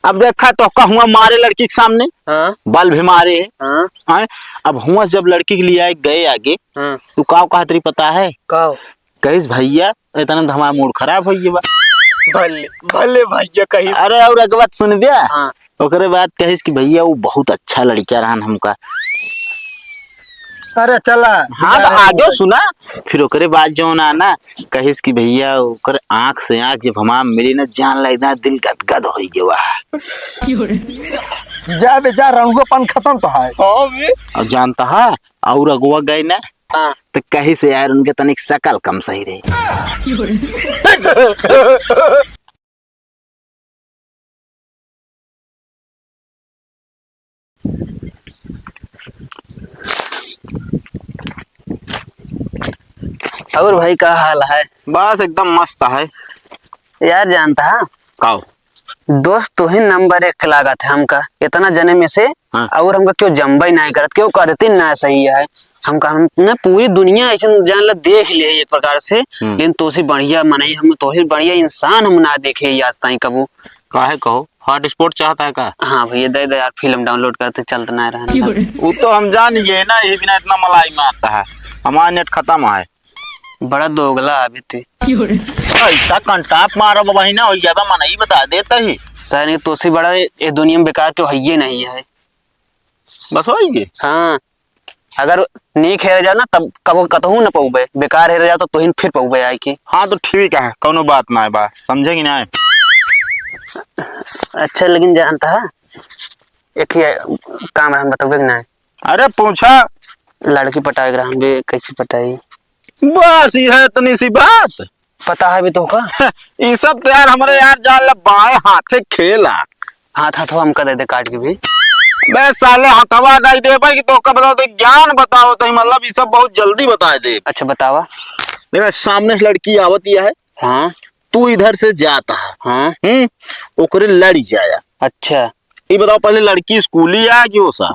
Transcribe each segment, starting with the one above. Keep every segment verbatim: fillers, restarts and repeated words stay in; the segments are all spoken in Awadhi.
अब देखा तो का हुआ मारे लड़की के सामने, हाँ। बल भी मारे है। हाँ। हैं? अब हुआ जब लड़की के लिए आए गए आगे, हाँ। तू काव कहत रही पता है? काव? कहिस, "भैया, इतना तो हमारा मूड खराब होइ गया बा।" भले, भले भैया कहिस। अरे, और एक बात सुन बे। हाँ। ओकरे बाद कहिस कि, "भैया, वो बहुत अच्छा लड़का रहन हमका।" अरे चला। हाँ, तो आगे सुना। फिर ओकरे बाद जौन आ ना, कहिस कि भैया, ओकर आँख से आँख जब हमार मिली ना, जान लगता है दिल गदगद होइ गवा। जा बे, जा, रंगूपन खत्म तो है। हाँ बे। और जानता है, और अगुआ गए ना, हाँ। तो कहिस यार उनके तनिक शकल कम सही रहे। और भाई, का हाल है? बस एकदम मस्त है। यार, जानता है, काओ? दोस्त तोही नंबर एक के लागत है हमका, इतना जने में से। हाँ। और हमका क्यों जम्बई नाहीं करत, क्यों करती ना सही है। हमका, हमने पूरी दुनिया ऐसे जान ला देख लिया एक प्रकार से, हम्म। लेकिन तोसे बढ़िया मनई, हम तोसे बढ़िया इंसान हम ना देखे ही आज ताईं कबू। काहे कहो? Hotspot चाहता है का? हाँ भैया, दे दे यार, फिल्म download करते चलत ना रहन। वो तो हम जान गए ना, ये बिना इतना मलाई मारता है, हमारा net खत्म है। बड़ा दोगला अभी तू। ऐसा कंटाप मारो बहिना, हो गया बा, मनई बता देता ही। सर, ये तोसे बड़ा ये, ये दुनिया में बेकार क्यों है, ये नहीं है। बस हो ही गए। हाँ। अगर नीक हेरे जाओ ना, तब कबो कतहू न पउबे, बेकार हेरे जाओ तो तुहिन फिर पउबे आए के। हाँ, तो ठीक है, कौनो बात ना है बा, समझे कि ना? अच्छा, लेकिन जानता है, एक ही काम है, हम बतावे कि ना? अरे पूछा। लड़की पटावे के रहन बे, कैसे पटाई? बस, यह इतनी सी बात। पता है भी तो का? ई सब तो यार हमरे यार जान ला बाएं हाथे खेला। हाथ, हाथवा हमका दे दे काट के भी। बे साले हथवा नहीं दे भाई कि तो का बताओ, तो ज्ञान बताओ तो ही, मतलब ई सब बहुत जल्दी बताए दे। अच्छा बतावा। देखा सामने से लड़की आवत ही है। हाँ। तू इधर से जाता है। हाँ। हम्म, ओकरे लड़ी जाया। अच्छा। ई बताओ पहले लड़की स्कूली है कि ओसा?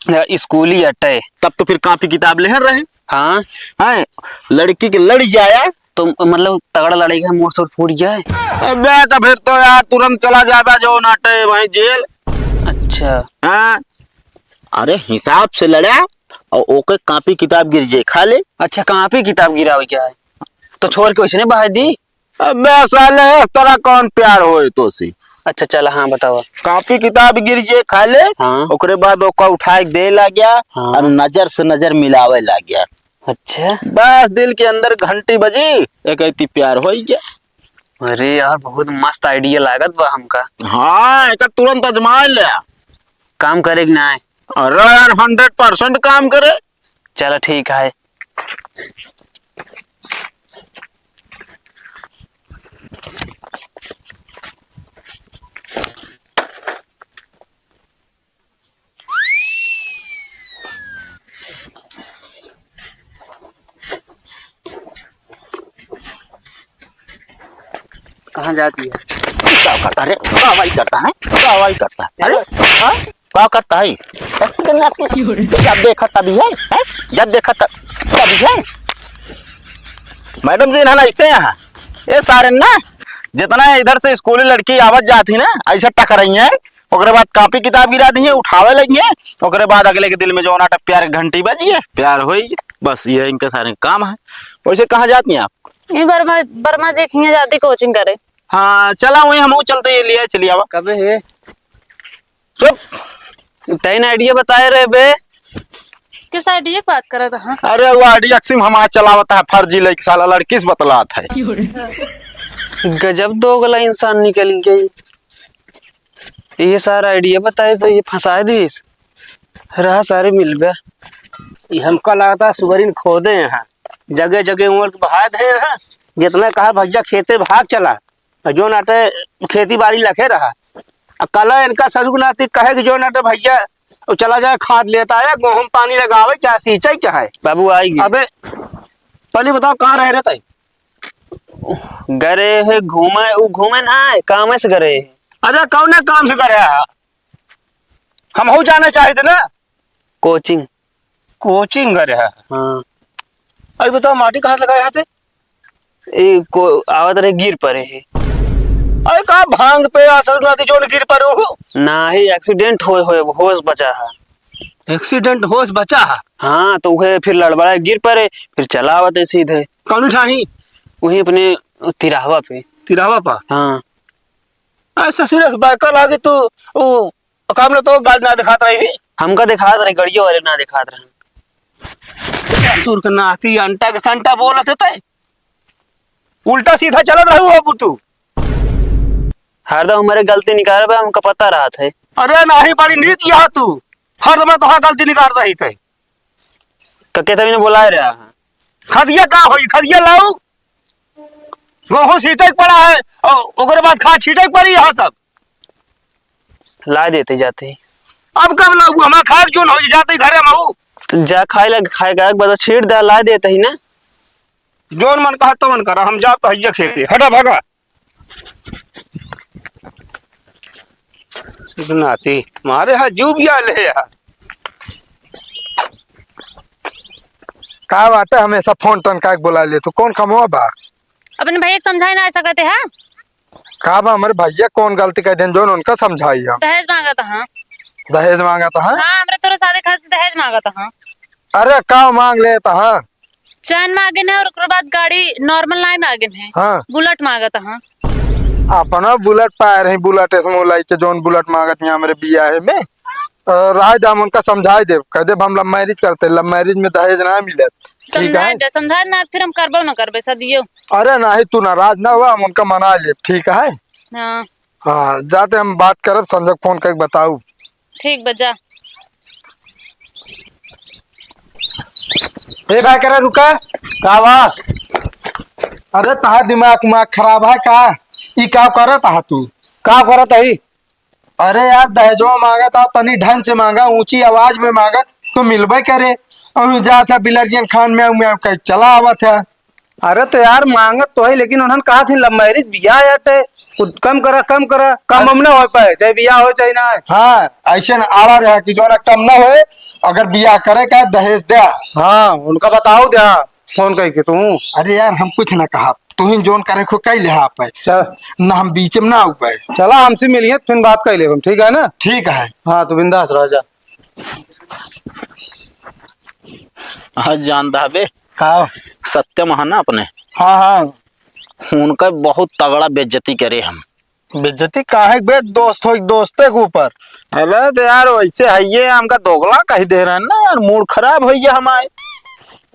या स्कूली अटे। तब तो फिर कापी किताब लेहर रहे। हाँ। हैं, लड़की के लड़ी जाया। तो मतलब तगड़ा लड़ाई का मोर सोर फूट गया है। अबे तो फिर तो यार तुरंत चला जाबा जो नाटे वहीं जेल। अच्छा। हाँ। अरे हिसाब से लड़ा और ओके कापी किताब गिर जे खा ले। अच्छा, कापी किताब गिरावे क्या है? तो छोड़ के वैसे नहीं बहाय दी। अबे साले, इस तरह कौन प्यार होए तो सी? अच्छा, चला, हाँ, बतावा। कापी किताब गिर जे खा ले, हाँ। ओकरे बाद ओका उठाए के दे ला गया हाँ। और नजर से नजर मिलावे ला गया। अच्छा। बस दिल के अंदर घंटी बजी, एक ऐती प्यार होई गया। अरे यार, बहुत मस्त idea लागत बा हमका। हाँ, एका तुरंत आजमाए ले। काम करे कि ना? अरे यार, hundred percent काम करे। चला, ठीक है। कहाँ जाती है? क्या करता है? क्या आवाज करता है? क्या आवाज करता है? अरे, हाँ? का करता है? जब देखा तभी है, हैं? जब देखा तब, तभी है। मैडम जी, इन्हन ऐसे हैं। ये सारे ना, जितना इधर से स्कूली लड़की आवत जात ही ना, ऐसे टकराई हैं, ओकरे बाद कापी किताब गिरा दी हैं, उठावे लगी हैं, ओकरे बाद अगले के दिल में जो ना प्यार के घंटी बजी है, प्यार होई, बस ये इनके सारे काम है। वैसे कहाँ जाती हैं आप? ये वर्मा, वर्मा जी के हियाँ जाती coaching करे। हाँ, चला वहीं हमहू चलते, ये लिया चली आवा। कबे है? चुप। तैन idea बताए रहे बे। किस idea की बात करत ह? अरे वो idea सिम हमार चलावत है, फर्जी लइके साला लड़की से बतलात है। गजब दोगला इंसान निकल गई। ये सारा idea बताए तो ये फंसा दीस। रहा सारे मिल बे। ये हमका लगता है सुअरिन खोदे हैं, जगह जगह उमर के बहा दे हैं। जितना कहा भैया खेते भाग चला, और जो नाटे खेती बाड़ी लखे रहा। आ कला इनका ससुर नाती कहे कि जो नाटे भैया वो चला जाए, खाद लेता है, गेहूं पानी लगावे, क्या सींचे क्या है? बाबू आएगी। अबे पहले बताओ, कहाँ रह रहे तई? गरे है घूमे, उ घूमे ना है, काम से गरे है। अरे कौन काम से गरे है? हम हो जाना चाहिए थे ना। Coaching। Coaching गरे है। हाँ। अरे बताओ, माटी कहाँ से लगाए हाथे? ए, को, आवत रहे, गिर पड़े है। अरे का भांग पे आ ससुर नाती जोन गिर पड़े हो? नाही, accident होए, होए, होश बचा है। Accident होश बचा है? हाँ, तो उहे फिर लड़बड़ाए गिर पड़े, फिर चला आवत है सीधे। कौन ठाही? वहीं अपने तिराहवा पे। तिराहवा पा? हाँ। अरे ससुर, इस बार कल आगे तू, उ, काम ना तो गाल ना दिखात रही। हमका दिखात रहे, गड़िया वाले ना दिखात रहे। ससुर के नाती अंटा के संटा बोलत है ते। उल्टा सीधा चलत रहू अब तू। हरदम हमारे गलती निकालबे, हमका पता रहत है। अरे नाही, बड़ी नीच यहाँ तू, हरदम तोहार गलती निकाल रही थे। कके तभी ने बोलाए रहा। खदिया का होई, खदिया लाऊ, गेहूं छीटे के पड़ा है, और ओकरे बाद खाद छीटे के पड़ी यहाँ सब। ला देते जाते। अब कब लाऊ? हमार खाए के जोन हो जाते घरे में हो। तो जा खाए लग, खाए का एक बार तो छीट दे, ला देते ही ना। जोन मन कहा तवन करा, हम जाब तो हइये खेते। हटा भागा। नाती मारे हा जू बिया ले यार। का बाटे, हमेशा फोन टन का के बोला ले तू? कौन कमवा बा? अपने भैया के समझाए ना सकते हैं। का बा हमरे भैया, कौन गलती कर देन जोन उनका समझाई हम? दहेज मांगत हाँ। दहेज मांगत हाँ? हाँ, हमरे तोरे शादी खातिर दहेज मांगत हाँ। अरे का मांग लेत हाँ? चैन मांगन है और ओकरे बाद गाड़ी normal नाई मांगन है। हाँ। बुलेट मांगत हाँ। अपना बुलेट पाए रही, बुलेट इसमें लाई के जोन बुलेट मांगत यहाँ हमरे बियाहे में। अ, राय दाम उनका समझाई देब, कह देब हम love marriage करते, love marriage में दहेज ना मिलत। ठीक है? समझाए दे, समझाए ना, फिर हम करबो ना करबे सदियो। अरे नाही, तू नाराज ना हुआ, हम उनका मना लेब, ठीक है? हाँ। हाँ, जाते हम बात करब, संजय फोन करके बताऊ। ठीक बा, जा। ए भाई, करा रुका। का बा? अरे, तहार दिमाग उमाग खराब है का? ई का करत हा तू? का करत हई? अरे यार, दहेजवा मांगत हा, तनी ढंग से मांगा, ऊंची आवाज में मांगा, तो मिलबे करे। और जात है बिलरियन खान में, में कहीं चला आवत है। अरे तो यार, मांगत तो है, लेकिन उन्हन कहा थी love marriage बियाह हटे, कुछ कम करा, कम करा, कम अरे हम ना हो पाए, चाहे बियाह हो चाहे ना। हाँ, ऐसे न आड़ा रहा कि जो ना कम ना होए, अगर बियाह करे का दहेज दे। हाँ, उनका बताओ दे, फोन करके तू। अरे यार, हम कुछ ना कहा, तू ही जोन करे को कह ले आप है। चल। ना हम बीच में ना आऊ पाए। चला, हमसे मिलिए, फिर बात कर ले हम, ठीक है ना? ठीक है। हाँ, तू बिंदास रह जा। आज जानता बे, का? सत्यम है ना अपने? हाँ, हाँ। उनका बहुत तगड़ा बेइज्जती करे हम। बेइज्जती काहे के बे? दोस्त हो, एक दोस्ते के ऊपर। अरे तो यार, वैसे है ये, हमका दोगला कह दे रहे हैं ना यार, मूड खराब हो गया हमारे।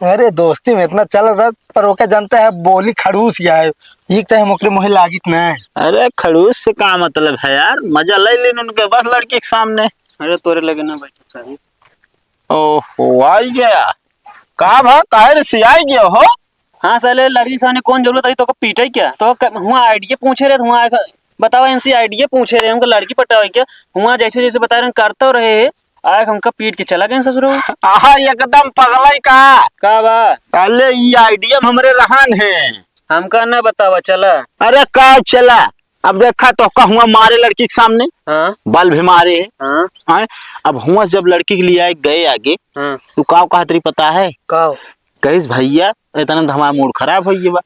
अरे दोस्ती में इतना चल रहा, पर ओके जानते हैं, बोली खड़ूस गया है। एक तो हम ओकरे मुँहे लागित ना है। अरे खड़ूस से का मतलब है यार, मजा ले लेन उनके बस लड़की के सामने। अरे तोरे लगे ना बैठो साहब। ओहो, आई गया। का भा, काहे रे सियाई गया हो? हाँ साले, लड़की सामने कौन जरूरत रही तो को पीटे क्या? तो क-, हुआ आइडिया पूछे रहे, हुआ आके बतावा इनसे आइडिया पूछे रहे, हमको लड़की पटावे क्या? हुआ जैसे जैसे बता रहे करते रहे, आए हमका पीट के चला गए ससुरो। आहा, एकदम पगलाई का। का बा? साले, ई आइडिया में हमरे रहन है। हमका ना बतावा, चला। अरे का चला? अब देखा तो का हुआ मारे लड़की के सामने, हाँ। बल भी मारे। हाँ। हैं? अब हुआ जब लड़की के लिए आए गए आगे, हाँ। तू का कहत रही पता है? का? कहिस भैया, इतना तो हमारा मूड खराब हो गया बा।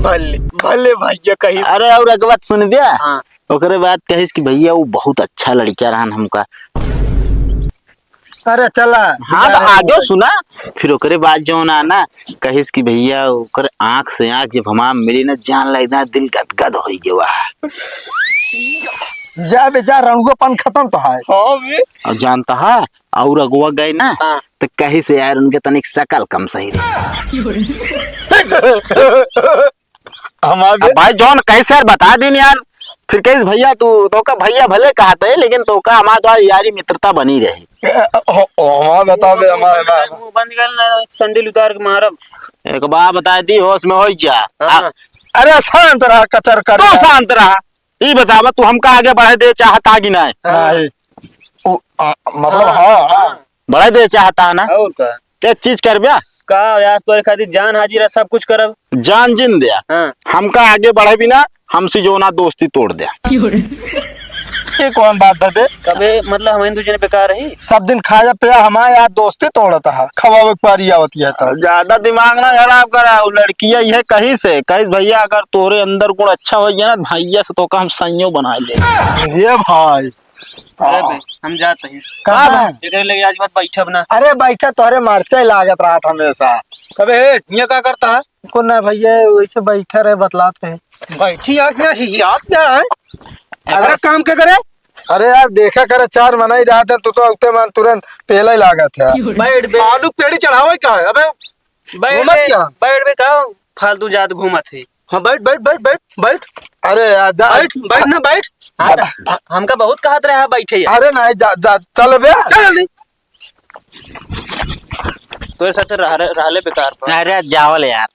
भले, भले भैया कहिस। अरे और एक बात सुन बे। हाँ। ओकरे बाद कहिस कि भैया वो बहुत अच्छा लड़का रहन हमका। अरे चला। हाँ, तो आगे सुना। फिर ओकरे बाद जौन आ ना, कहिस कि भैया, ओकर आँख से आँख जब हमार मिली ना, जान लगता है दिल गदगद हो गया। जा बे, जा, रणुआ पान खत्म तो है। हाँ बे। और जानता है, और अगुआ गए ना, हाँ। तो कहिस यार उनके तनिक शकल कम सही रहे। हमार अब बे- भाई जौन कहिस यार बता दीन यार, फिर कहिस भैया तू, तोका भैया भले कहत है, लेकिन तोका हमार तो यारी मित्रता बनी रही। ए, हो, हो, हमार बता बे, हमार, हमार। मुंह बंद कर ना, सैंडल उतार के मारब। एक बार बता दी, होश में हो जा। हाँ। अरे शांत रहा, कचर कर। तू शांत रहा। ई बतावा, तू हमका आगे बढ़े दे चाहता कि नहीं? नहीं। ओ, आ, मतलब, हाँ। हाँ, हाँ। बढ़े दे चाहता है ना? और का? एक चीज कर बे। का यार, तोरे खातिर जान हाजिर है, सब कुछ करब। जान जिन दे। हाँ। हमका आगे बढ़े बिना, हमसे जो ना दोस्ती तोड़ दे। ये कौन बात है बे? कबे मतलब हम दुइ जने बेकार रही? सब दिन खाया पिया हमारे यार दोस्ती तोड़त है, खवावे के पारी आवत है तो। ज्यादा दिमाग ना खराब करा, वो लड़किया ये कहीं से, कहीं भैया अगर तोरे अंदर गुण अच्छा होइ गया ना, भैया से तोका हम संयो बनाइ ले। ये भाई। अरे बे, हम जात ही। कहाँ बे? एकरे लगे आज बात बैठब ना। अरे बैठा, तोहरे मरचा ही लागत रहत हमेशा। कबे, ये का करता है? को ना भैया, वैसे बैठा रहे, बतलात रहे। बैठी यार, क्या चीज याद क्या है? अरे अरे काम के करे? अरे यार, देखा करे, चार मना ही रहत है, तू तो उगते मन तुरंत पहले ही लागत है। बैठ बे। आलू पेड़ी चढ़ावे का है? अबे बैठ घूमत बे, क्या? बैठ बे, का फालतू जात घूमत है? हाँ, बैठ, बैठ, बैठ, बैठ, बैठ। अरे यार, जा। बैठ, बैठ ना, बैठ। हाँ, जा। त-, हमका बहुत कहत रहे, बैठे यार। अरे नहीं, जा, जा, चल बे। चल जल्दी। तोरे साथे रह-, रहले बेकार बा। अरे जावल यार।